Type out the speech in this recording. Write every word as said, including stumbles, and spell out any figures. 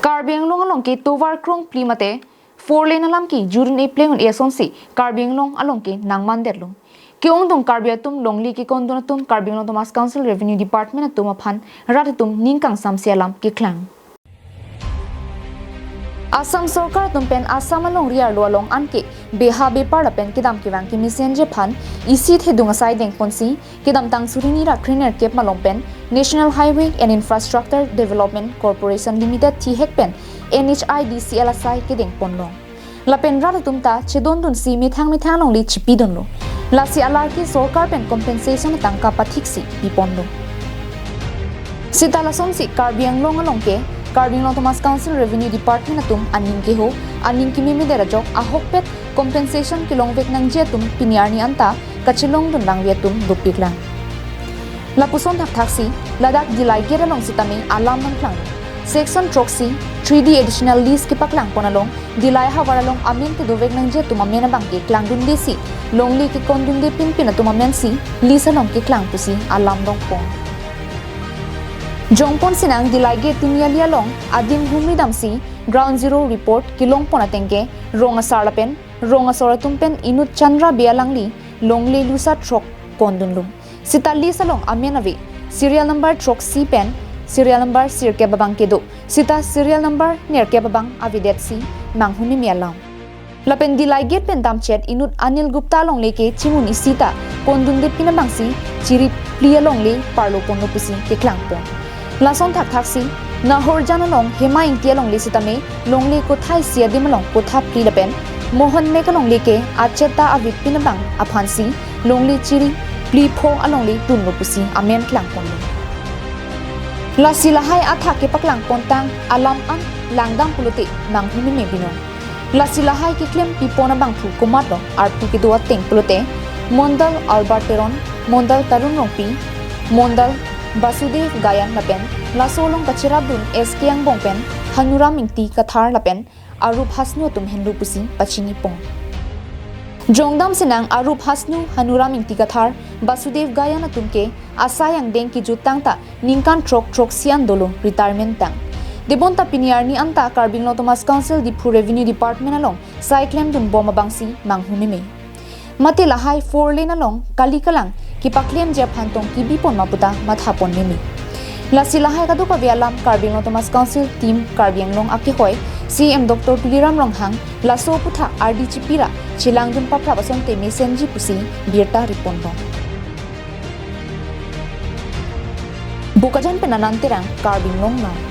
Karbi Anglong along ke tovar krongpli mate four lane alam ke jurun epleng un-e asonsi Karbi Anglong along ke nangmandetlo. Ke-ongdung Karbi atum, longle kekondun atum, Karbi Anglong Autonomous Council Revenue Department atum aphan rat atum ning kangsamse alam keklang. Assam Sorkar atum pen Assam alongri arlo along anke beha bepar lapen kedam kevang kemesenji aphan isi thedung asai dengponsi kedamtang suri hini ra krenerkep malom pen National Highway and Infrastructure Development Corporation Limited thihek pen N H I D C L asai kedengponlo. Lapen rat atum ta chedondunsi methang methang alongle chipidunlo. Lasi alar ke sorkar pen compensation atangka pathiksi piponlo. Sita lasonsi Karbi Anglong along ke Karbi Anglong Autonomous Council Revenue Department atum aning keho, aning kememedet ajok ahokpet compensation kelongvek nangji atum pini arni anta kachelongdun vangve atum dopiklang. Lapuson thakthaksi ladak Dillai Gate along sitame alam nangklang. Section throksi three D additional lease kepaklangpon along Dillai havar along amen kedovek nangji atum amen abang ke klangdundesi longle kekondunde pinpin atum amensi lease along keklang pusi alam longpon. Jongpon sinang Dillai Gate Tiniali along adim humri damsi ground zero report kelongpon ateng ke rong asar lapen rong asor atum pen inut Chandra Bey alangli longle lusa throk kondunlo. Sita lease along amen ave, serial number throksi pen serial number sirkep abang kedo. Sita serial number nerkep abang avedetsi manghumeme alam. Lapen Dillai Gate pen damchet inut Anil Gupta alongle ke chimun isi ta kondunde pin abangsi chiri phli alongle parloponlo pusi keklangpon. Lason thakthaksi Nahorjan along Hema Ingti alongle sitame longle kotha isi adim along kotha phli lapen Mohan Mek alongle ke acheta avit pin abang aphansi longle chiri phli pho alongle tunlo pusi amen klangponlo. Lasi lahai athak kepaklangpontang alam an langdam pulote manghumeme binong. Lasi lahai keklem pipon abangphu komatlo arpu kedo ateng pulote Mondal Albert Teron, Mondal Tarun Rongpi, Mondal Basudev Gayan lapen laso along kacherapdun S K Angbong pen Hanuram Ingti Kathar lapen Arup Hasnu atum henlo pusi pachinipon. Jongdam sinang Arup Hasnu, Hanuram Ingti Kathar, Basudev Gayan atum ke asai angdeng kejut tangta ningkan throk throksi an dolo retirement tang. Debonta pini arni anta Karbi Anglong Autonomous Council Diphu Revenue Department along sai klemdunbom abangsi manghumeme. Mate lahai four lane along kali kalang kepaklemji aphan tong kebipon ma puta mathaponmeme. Lasi lahai kadokave alam Karbi Anglong Autonomous Council Team Karbi Anglong akehoi C M Doctor Tuliram Ronghang laso aputhak ardi chipira chelangdun paphrap asonte mesenji pusi birta riponbom. Bokajan pen Anand Terang, Karbi Anglong Now.